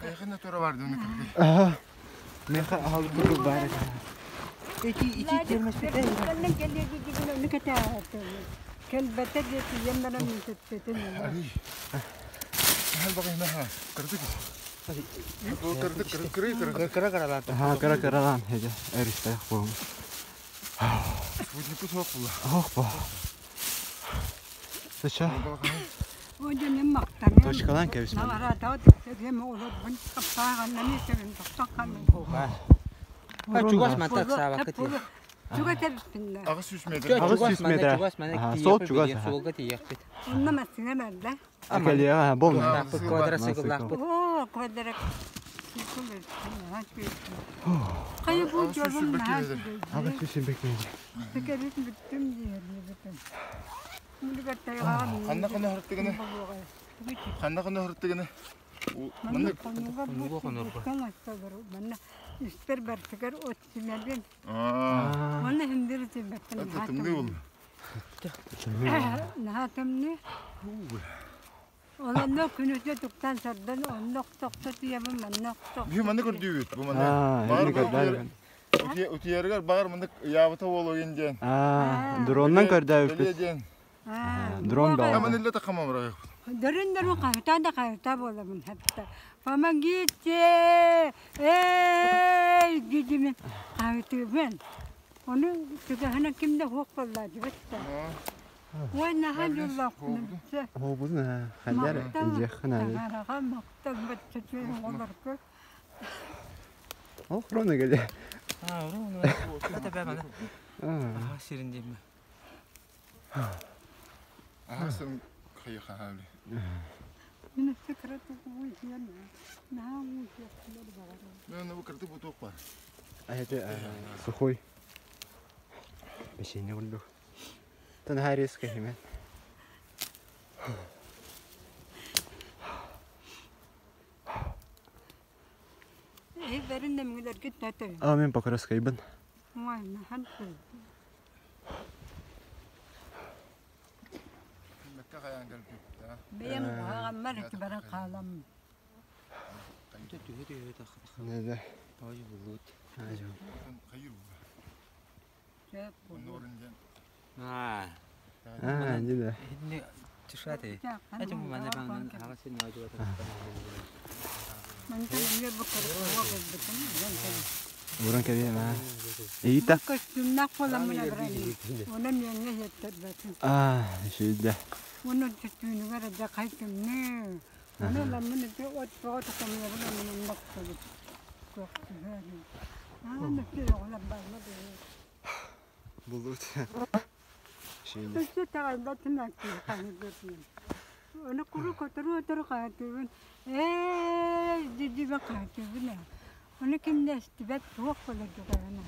Кайхына тура бардым Аха. Меха аһалык курдук баар этэ. Ити ити тиэрмэспитэ. Кэлбэтэ диэти еммерен мүтөттөтүн. Хал багайна ха. Кырдык. Кырдык кыры кыры. Кыра кыралаан. Аха, кыра кыралаан хеде эристэх буолун. Спутникпыт суох була. Ох бо. Сыча. Точкалаан кэбис Чугас мантак саабакка тиийэ. 800 метр. 800 метр. Чугас манна Сол чугас. Суолга тиийиэхпит. Онно массыына барда. Акалия бом. Квадроцикллаахпыт. Оо, квадрат. Хайа бу дьолум наһаа Аҕыс сүүс бэкмэйди. Тэкэрит бүттүм диэр бүтүм. Мулугар тайҕаҕа Ханна ханна хырттыгына? Ханна ханна хырттыгына? Манна хонууга бу манна үстэр бартыгар от симэбин. Манна хиндир симэттэн. Тымныы болду. Наһаа тымныы. Олонно күнүсэ туктан сардан онно тохто тиябын манна тохто. Биһи манна көрдүүбүт бу манна. Баар утуярыгар баар манна яабыта буолуогин диэн. Дроннан көрдөөбүппүт. диэн. Дрон Аман баҕа. илле тахамам райық. Дөрүн дөрүн хаһыта да хаһыта буоламын хатта. Помогите! Эй! Дидимин хаһытыыбын. Ону түгэһинэ ким да суох буолла дибэтта. Ой, наһаа дьоллоохпун. Ообузна халлар ижехна. Таҥараҕа махтал бачча оҕолорго. Ох, рона келе. Аа, рона. Это бә мана. Аа, сирин дейм. Ахсын хайы хахали. Мин секрет уйуйан. Наһаа уйуйан баҕарабын. Мен бу кырты бутук бар. А это сухой. Печенье курдук. Тон харис кехимен. Эһи бэрин нэмҥилэргит тәтэ. А мен покроскайбын. Ой, наһаа Мекке хаян келип. Бэйэм куһаҕаммар ити баран хаалам. Түһэ түһэ тах. Да. Той булут. Хайыр. Сөп Норун диэн. Аа. А, не да. Хинни тушаты. Это мана бан хагасы ножуа. Мантан эмиэ бу кыргыһа кэлбитим. Уран кебе ма. Ита. Көстүмнэх буоламмын абыран. Онон миэҥҥэ иһиттэрбэтим. А, шүйдэ. Онон түттүүнүгэр эдэ хайтымныы. Ону ламмын ити от бөҕө тохомуйабын оннун бохсобут. Көхтүһэри. Аа, нүкте оҕолор барма дии. Булут. Шүйдэ. Өссө таҕайбатын аккыы хаһыгыртым. Ону куру котору отору хаһытыыбын. Ээ, дидибэ хаһытыыбын. Ону ким да истибэт туох буолар дьугаһынан.